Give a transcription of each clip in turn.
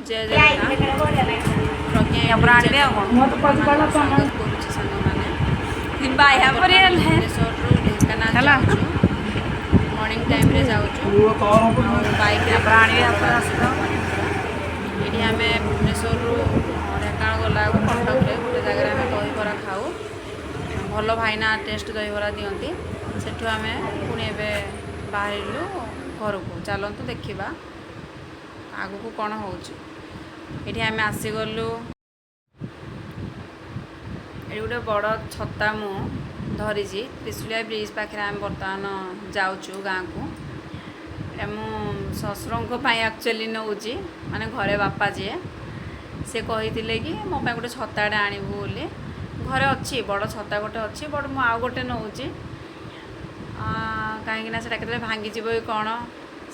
ଜୟ ଜଗନ୍ନାଥ। ପ୍ରଜ୍ଞା ତାପରେ ଆଣିବେ ଆଉ କ'ଣ? ସ୍ୱାଗତ କରୁଛି ସାଙ୍ଗମାନେ। ବାଇଆ ପରି ହେଲେ। ଭୁବନେଶ୍ୱରରୁ ଢେଙ୍କାନାଳ ହେଲା। ଯାଉଛୁ, ମର୍ଣ୍ଣିଂ ଟାଇମ୍ରେ ଯାଉଛୁ ଆଉ ବାଇକ୍ରେ। ତାପରେ ଆଣିବେ, ତାପରେ ଆସିବ। ଏଠି ଆମେ ଭୁବନେଶ୍ୱରରୁ ଢେଙ୍କାନାଳ ଗଲାବେଳକୁ କଟକରେ ଗୋଟେ ଜାଗାରେ ଆମେ ଦହିବରା ଖାଉ। ଭଲ ଭାଇନା ଟେଷ୍ଟ ଦହିବରା ଦିଅନ୍ତି। ସେଠୁ ଆମେ ପୁଣି ଏବେ ବାହାରିଲୁ ଘରକୁ। ଚାଲନ୍ତୁ ଦେଖିବା ଆଗକୁ କ'ଣ ହେଉଛି। ଏଠି ଆମେ ଆସିଗଲୁ। ଏଠି ଗୋଟେ ବଡ଼ ଛତା ମୁଁ ଧରିଛି। ତ୍ରିଶୁଳିଆ ବ୍ରିଜ୍ ପାଖରେ ଆମେ ବର୍ତ୍ତମାନ ଯାଉଛୁ ଗାଁକୁ। ଏଇଟା ମୁଁ ଶ୍ୱଶୁରଙ୍କ ପାଇଁ ଆକ୍ଚୁଆଲି ନେଉଛି। ମାନେ ଘରେ ବାପା ଯିଏ, ସେ କହିଥିଲେ କି ମୋ ପାଇଁ ଗୋଟେ ଛତାଟେ ଆଣିବୁ ବୋଲି। ଘରେ ଅଛି, ବଡ଼ ଛତା ଗୋଟେ ଅଛି, ବଟ୍ ମୁଁ ଆଉ ଗୋଟେ ନେଉଛି, କାହିଁକିନା ସେଇଟା କେତେବେଳେ ଭାଙ୍ଗିଯିବ କି କ'ଣ।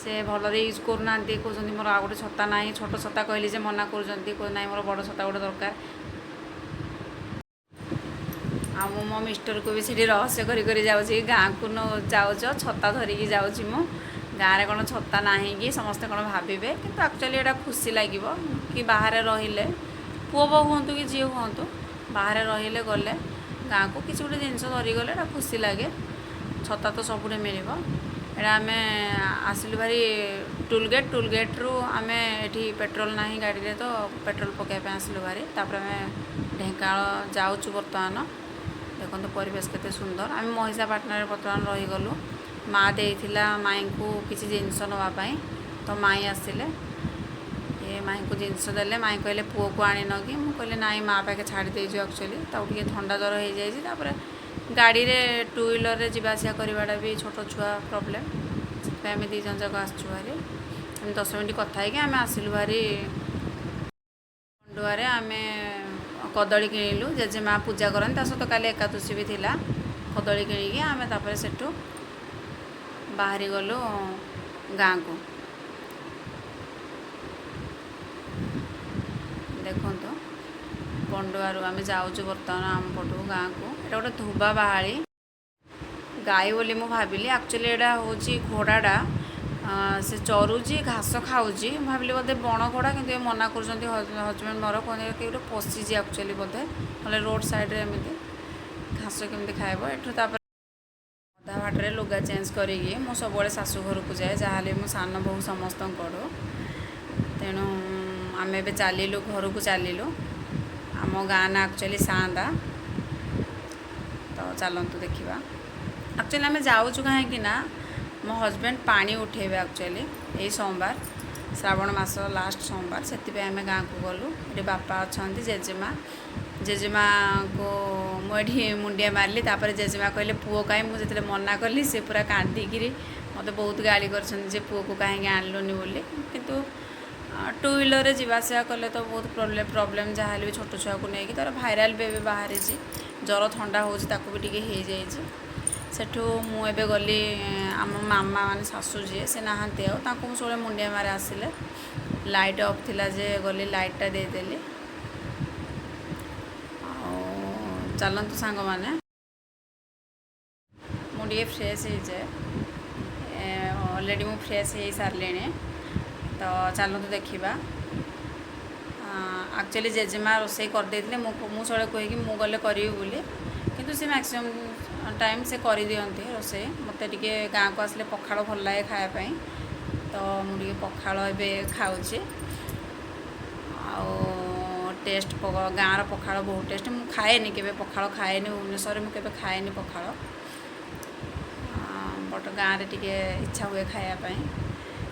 ସେ ଭଲରେ ୟୁଜ୍ କରୁନାହାନ୍ତି। କହୁଛନ୍ତି ମୋର ଆଉ ଗୋଟେ ଛତା ନାହିଁ। ଛୋଟ ଛତା କହିଲି ଯେ ମନା କରୁଛନ୍ତି, କହୁଛନ୍ତି ନାହିଁ, ମୋର ବଡ଼ ଛତା ଗୋଟେ ଦରକାର। ଆଉ ମୁଁ ମୋ ମିଷ୍ଟରକୁ ବି ସେଠି ରହସ୍ୟ କରି କରି ଯାଉଛି। ଗାଁକୁ ନ ଯାଉଛ, ଛତା ଧରିକି ଯାଉଛି ମୁଁ, ଗାଁରେ କ'ଣ ଛତା ନାହିଁ କି? ସମସ୍ତେ କ'ଣ ଭାବିବେ? କିନ୍ତୁ ଆକ୍ଚୁଆଲି ଏଇଟା ଖୁସି ଲାଗିବ କି ବାହାରେ ରହିଲେ, ପୁଅ ବୋହୂ ହୁଅନ୍ତୁ କି ଝିଅ ହୁଅନ୍ତୁ, ବାହାରେ ରହିଲେ ଗଲେ ଗାଁକୁ କିଛି ଗୋଟେ ଜିନିଷ ଧରିଗଲେ ଏଇଟା ଖୁସି ଲାଗେ। ଛତା ତ ସବୁଠି ମିଳିବ। ଏଇଟା ଆମେ ଆସିଲୁ ଭାରି ଟୁଲଗେଟ୍। ଟୁଲଗେଟ୍ରୁ ଆମେ ଏଠି ପେଟ୍ରୋଲ ନାହିଁ ଗାଡ଼ିରେ, ତ ପେଟ୍ରୋଲ ପକାଇବା ପାଇଁ ଆସିଲୁ ଭାରି। ତାପରେ ଆମେ ଢେଙ୍କାନାଳ ଯାଉଛୁ ବର୍ତ୍ତମାନ। ଦେଖନ୍ତୁ ପରିବେଶ କେତେ ସୁନ୍ଦର। ଆମେ ମହିଷାପାଟଣାରେ ବର୍ତ୍ତମାନ ରହିଗଲୁ। ମା ଦେଇଥିଲା ମାଇଁଙ୍କୁ କିଛି ଜିନିଷ ନେବା ପାଇଁ, ତ ମାଇଁ ଆସିଲେ, ଏ ମାଇଁଙ୍କୁ ଜିନିଷ ଦେଲେ। ମାଇଁ କହିଲେ, ପୁଅକୁ ଆଣିନ କି? ମୁଁ କହିଲି, ନାଇଁ, ମା ପାଖେ ଛାଡ଼ି ଦେଇଛୁ। ଆକ୍ଚୁଆଲି ତାକୁ ଟିକେ ଥଣ୍ଡା ଜ୍ୱର ହେଇଯାଇଛି। ତାପରେ ଗାଡ଼ିରେ ଟୁ ହ୍ୱିଲର୍ରେ ଯିବା ଆସିବା କରିବାଟା ବି ଛୋଟ ଛୁଆ ପ୍ରୋବ୍ଲେମ୍। ସେଥିପାଇଁ ଆମେ ଦୁଇ ଜଣ ଯାକ ଆସିଛୁ ଭାରି। ଆମେ 10 ମିନିଟ୍ କଥା ହେଇକି ଆମେ ଆସିଲୁ ଭାରି। ପଣ୍ଡୁଆରେ ଆମେ କଦଳୀ କିଣିଲୁ। ଜେଜେମା ପୂଜା କରନ୍ତି, ତା ସହିତ କାଲି ଏକାଦଶୀ ବି ଥିଲା। କଦଳୀ କିଣିକି ଆମେ ତାପରେ ସେଠୁ ବାହାରି ଗଲୁ ଗାଁକୁ। ଦେଖନ୍ତୁ, ପଣ୍ଡୁଆରୁ ଆମେ ଯାଉଛୁ ବର୍ତ୍ତମାନ ଆମ ପଟକୁ ଗାଁକୁ। ଏଇଟା ଗୋଟେ ଧୋବା ବାହାଳି ଗାଈ ବୋଲି ମୁଁ ଭାବିଲି। ଆକ୍ଚୁଆଲି ଏଇଟା ହେଉଛି ଘୋଡ଼ାଟା। ସେ ଚରୁଛି, ଘାସ ଖାଉଛି। ମୁଁ ଭାବିଲି ବୋଧେ ବଣ ଘୋଡ଼ା, କିନ୍ତୁ ଏ ମନା କରୁଛନ୍ତି ହଜବେଣ୍ଡ ମୋର। କୁହନ୍ତି କି ଗୋଟେ ପଶିଛି ଆକ୍ଚୁଆଲି ବୋଧେ, ନହେଲେ ରୋଡ଼ ସାଇଡ଼୍ରେ ଏମିତି ଘାସ କେମିତି ଖାଇବ? ଏଠୁ ତାପରେ ଅଧା ବାଟରେ ଲୁଗା ଚେଞ୍ଜ କରିକି, ମୁଁ ସବୁବେଳେ ଶାଶୁ ଘରକୁ ଯାଏ, ଯାହାହେଲେ ମୁଁ ସାନ ବୋହୂ ସମସ୍ତଙ୍କଠୁ। ତେଣୁ ଆମେ ଏବେ ଚାଲିଲୁ, ଘରକୁ ଚାଲିଲୁ। ଆମ ଗାଁ ନାଁ ଆକ୍ଚୁଆଲି ସାଆନ୍ଦା। ତ ଚାଲନ୍ତୁ ଦେଖିବା। ଆକ୍ଚୁଆଲି ଆମେ ଯାଉଛୁ କାହିଁକି ନା ମୋ ହଜବେଣ୍ଡ ପାଣି ଉଠେଇବେ ଆକ୍ଚୁଆଲି ଏଇ ସୋମବାର, ଶ୍ରାବଣ ମାସ ଲାଷ୍ଟ ସୋମବାର। ସେଥିପାଇଁ ଆମେ ଗାଁକୁ ଗଲୁ। ଏଠି ବାପା ଅଛନ୍ତି, ଜେଜେମା। ଜେଜେମାକୁ ମୁଁ ଏଠି ମୁଣ୍ଡିଆ ମାରିଲି। ତାପରେ ଜେଜେମା କହିଲେ, ପୁଅ କାହିଁ? ମୁଁ ଯେତେବେଳେ ମନା କଲି, ସେ ପୁରା କାନ୍ଦିକିରି ମୋତେ ବହୁତ ଗାଳି କରିଛନ୍ତି ଯେ ପୁଅକୁ କାହିଁକି ଆଣିଲୁନି ବୋଲି। କିନ୍ତୁ ଟୁ ହ୍ୱିଲର୍ରେ ଯିବା ଆସିବା କଲେ ତ ବହୁତ ପ୍ରୋବ୍ଲେମ୍, ପ୍ରୋବ୍ଲେମ୍ ଯାହାହେଲେ ବି ଛୋଟ ଛୁଆକୁ ନେଇକି। ତା'ର ଭାଇରାଲ୍ ବି ଏବେ ବାହାରିଛି, ଜ୍ୱର ଥଣ୍ଡା ହେଉଛି, ତାକୁ ବି ଟିକେ ହେଇଯାଇଛି। ସେଠୁ ମୁଁ ଏବେ ଗଲି ଆମ ମାମା, ମାନେ ଶାଶୁ ଯିଏ, ସେ ନାହାନ୍ତି ଆଉ। ତାଙ୍କୁ ମୁଁ ସବୁବେଳେ ମୁଣ୍ଡିଆ ମାରେ ଆସିଲେ। ଲାଇଟ୍ ଅଫ୍ ଥିଲା ଯେ ଗଲି ଲାଇଟ୍ଟା ଦେଇଦେଲି। ଆଉ ଚାଲନ୍ତୁ ସାଙ୍ଗମାନେ, ମୁଁ ଟିକେ ଫ୍ରେଶ୍ ହେଇଯାଏ। ଅଲରେଡ଼ି ମୁଁ ଫ୍ରେଶ୍ ହେଇସାରିଲିଣି। ତ ଚାଲନ୍ତୁ ଦେଖିବା। ଆକ୍ଚୁଆଲି ଜେଜେମା ରୋଷେଇ କରିଦେଇଥିଲେ। ମୁଁ ସବୁବେଳେ କୁହେ ମୁଁ ଗଲେ କରିବି ବୋଲି, କିନ୍ତୁ ସେ ମ୍ୟାକ୍ସିମମ୍ ଟାଇମ୍ ସେ କରିଦିଅନ୍ତି ରୋଷେଇ। ମୋତେ ଟିକେ ଗାଁକୁ ଆସିଲେ ପଖାଳ ଭଲ ଲାଗେ ଖାଇବା ପାଇଁ, ତ ମୁଁ ଟିକେ ପଖାଳ ଏବେ ଖାଉଛି। ଆଉ ଟେଷ୍ଟ, ଗାଁର ପଖାଳ ବହୁତ ଟେଷ୍ଟ। ମୁଁ ଖାଏନି କେବେ, ପଖାଳ ଖାଏନି। ଭୁବନେଶ୍ୱରରେ ମୁଁ କେବେ ଖାଏନି ପଖାଳ, ବଟ୍ ଗାଁରେ ଟିକେ ଇଚ୍ଛା ହୁଏ ଖାଇବା ପାଇଁ।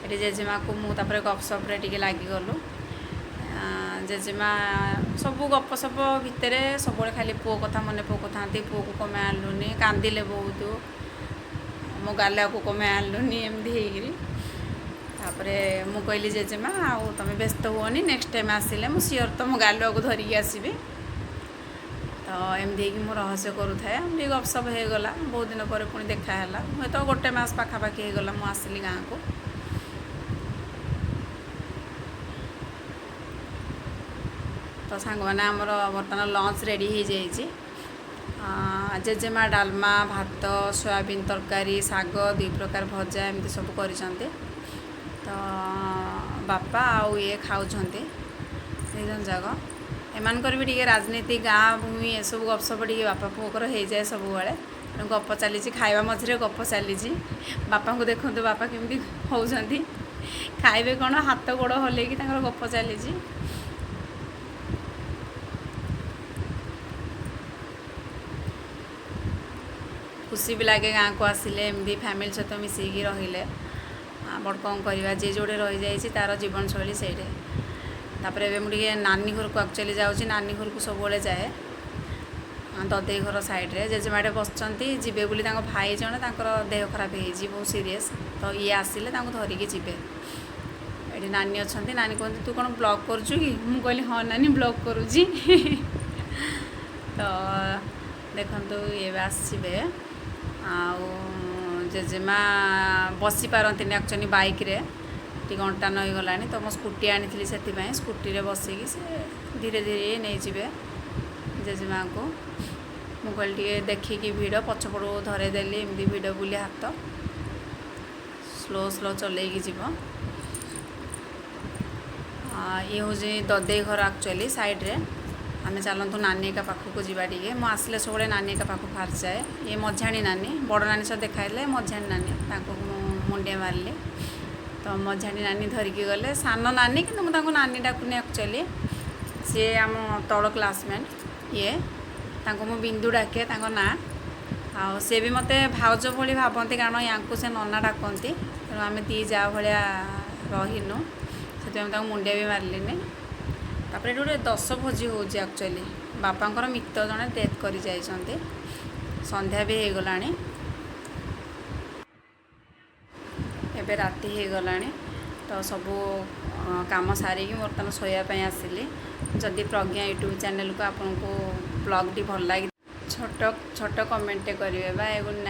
ଏଠି ଜେଜେମାକୁ ମୁଁ ତାପରେ ଗପସପରେ ଟିକେ ଲାଗିଗଲୁ। ଜେଜେମା ସବୁ ଗପସପ ଭିତରେ ସବୁବେଳେ ଖାଲି ପୁଅ କଥା ମନେ ପକାଉଥାନ୍ତି। ପୁଅକୁ କମେ ଆଣିଲୁନି? କାନ୍ଦିଲେ ବହୁତ। ମୋ ଗାଲାକୁ କମେ ଆଣିଲୁନି? ଏମିତି ହେଇକିରି ତାପରେ ମୁଁ କହିଲି, ଜେଜେମା, ଆଉ ତୁମେ ବ୍ୟସ୍ତ ହୁଅନି, ନେକ୍ସଟ ଟାଇମ୍ ଆସିଲେ ମୁଁ ସିଓର ତୁମ ଗାଲୁଆକୁ ଧରିକି ଆସିବି। ତ ଏମିତି ହେଇକି ମୁଁ ରହସ୍ୟ କରୁଥାଏ। ଟିକେ ଗପସପ ହେଇଗଲା। ବହୁତ ଦିନ ପରେ ପୁଣି ଦେଖା ହେଲା। ହୁଏତ ଗୋଟେ ମାସ ପାଖାପାଖି ହେଇଗଲା ମୁଁ ଆସିଲି ଗାଁକୁ। ତ ସାଙ୍ଗମାନେ, ଆମର ବର୍ତ୍ତମାନ ଲଞ୍ଚ ରେଡ଼ି ହେଇଯାଇଛି। ଜେଜେମା ଡାଲମା, ଭାତ, ସୋୟାବିନ୍ ତରକାରୀ, ଶାଗ, ଦୁଇ ପ୍ରକାର ଭଜା, ଏମିତି ସବୁ କରିଛନ୍ତି। ତ ବାପା ଆଉ ଇଏ ଖାଉଛନ୍ତି। ଜଣ ଯାକ। ଏମାନଙ୍କର ବି ଟିକେ ରାଜନୀତି, ଗାଁ ଭୂମି ଏସବୁ ଗପସପ ଟିକେ ବାପା ପୁଅଙ୍କର ହେଇଯାଏ ସବୁବେଳେ। ତେଣୁ ଗପ ଚାଲିଛି, ଖାଇବା ମଝିରେ ଗପ ଚାଲିଛି। ବାପାଙ୍କୁ ଦେଖନ୍ତୁ, ବାପା କେମିତି ହେଉଛନ୍ତି, ଖାଇବେ କ'ଣ, ହାତ ଗୋଡ଼ ହଲେଇକି ତାଙ୍କର ଗପ ଚାଲିଛି। ଖୁସି ବି ଲାଗେ ଗାଁକୁ ଆସିଲେ, ଏମିତି ଫ୍ୟାମିଲି ସହିତ ମିଶିକି ରହିଲେ। ବଟ୍ କ'ଣ କରିବା, ଯିଏ ଯେଉଁଠି ରହିଯାଇଛି ତା'ର ଜୀବନଶୈଳୀ ସେଇଠି। ତାପରେ ଏବେ ମୁଁ ଟିକେ ନାନୀ ଘରକୁ ଆକ୍ଚୁଆଲି ଯାଉଛି। ନାନୀ ଘରକୁ ସବୁବେଳେ ଯାଏ, ଦଦେଇ ଘର ସାଇଡ଼୍ରେ। ଜେଜେମାଟେ ବସିଛନ୍ତି, ଯିବେ ବୋଲି ତାଙ୍କ ଭାଇ ଜଣେ, ତାଙ୍କର ଦେହ ଖରାପ ହେଇଛି ବହୁତ ସିରିୟସ୍, ତ ଇଏ ଆସିଲେ ତାଙ୍କୁ ଧରିକି ଯିବେ। ଏଠି ନାନୀ ଅଛନ୍ତି। ନାନୀ କୁହନ୍ତି, ତୁ କ'ଣ ବ୍ଲଗ୍ କରୁଛୁ କି? ମୁଁ କହିଲି, ହଁ ନାନୀ, ବ୍ଲଗ୍ କରୁଛି। ତ ଦେଖନ୍ତୁ, ଏବେ ଆସିବେ। ଆଉ ଜେଜେମା ବସିପାରନ୍ତିନି ଆକ୍ଚୁଆଲି ବାଇକ୍ରେ, ଟିକେ ଅଣ୍ଟା ନଇଗଲାଣି। ତ ମୁଁ ସ୍କୁଟି ଆଣିଥିଲି, ସେଥିପାଇଁ ସ୍କୁଟିରେ ବସିକି ସେ ଧୀରେ ଧୀରେ ନେଇଯିବେ ଜେଜେମାଙ୍କୁ। ମୁଁ କହିଲି ଟିକେ ଦେଖିକି ଭିଡ଼, ପଛପଟକୁ ଧରେଇଦେଲି ଏମିତି ଭିଡ଼ ବୋଲି ହାତ, ସ୍ଲୋ ସ୍ଲୋ ଚଲେଇକି ଯିବ। ଇଏ ହେଉଛି ଦଦେଇ ଘର ଆକ୍ଚୁଆଲି ସାଇଡ଼୍ରେ। ଆମେ ଚାଲନ୍ତୁ ନାନୀ ଏକା ପାଖକୁ ଯିବା ଟିକେ। ମୁଁ ଆସିଲେ ସବୁବେଳେ ନାନୀ ଏକା ପାଖକୁ ଫାଷ୍ଟ ଯାଏ। ଇଏ ମଝିଆଣୀ ନାନୀ, ବଡ଼ ନାନୀ ସହ ଦେଖା ହେଇଥିଲେ। ମଝିଆଣୀ ନାନୀ, ତାଙ୍କୁ ମୁଁ ମୁଣ୍ଡିଆ ମାରିଲି, ତ ମଝିଆଣୀ ନାନୀ ଧରିକି ଗଲେ। ସାନ ନାନୀ, କିନ୍ତୁ ମୁଁ ତାଙ୍କୁ ନାନୀ ଡାକୁନି ଆକ୍ଚୁଆଲି। ସିଏ ଆମ ତଳ କ୍ଲାସମେଟ୍ ଇଏ, ତାଙ୍କୁ ମୁଁ ବିନ୍ଦୁ ଡାକେ ତାଙ୍କ ନାଁ। ଆଉ ସିଏ ବି ମୋତେ ଭାଉଜ ଭଳି ଭାବନ୍ତି, କାରଣ ୟାଙ୍କୁ ସେ ନନା ଡାକନ୍ତି। ତେଣୁ ଆମେ ଦୁଇ ଯା ଭଳିଆ ରହିନୁ, ସେଥିପାଇଁ ମୁଁ ତାଙ୍କୁ ମୁଣ୍ଡିଆ ବି ମାରିଲିନି। ତାପରେ ଏଠି ଗୋଟେ ଦଶ ଭୋଜି ହେଉଛି ଆକ୍ଚୁଆଲି, ବାପାଙ୍କର ମିତ ଜଣେ ଡେଥ୍ କରି ଯାଇଛନ୍ତି। ସନ୍ଧ୍ୟା ବି ହେଇଗଲାଣି, ଏବେ ରାତି ହେଇଗଲାଣି। ତ ସବୁ କାମ ସାରିକି ବର୍ତ୍ତମାନ ଶୋଇବା ପାଇଁ ଆସିଲି। ଯଦି ପ୍ରଜ୍ଞା ୟୁଟ୍ୟୁବ୍ ଚ୍ୟାନେଲ୍କୁ ଆପଣଙ୍କୁ ବ୍ଲଗ୍ଟି ଭଲ ଲାଗି, ଛୋଟ ଛୋଟ କମେଣ୍ଟଟେ କରିବେ। Bye, good night.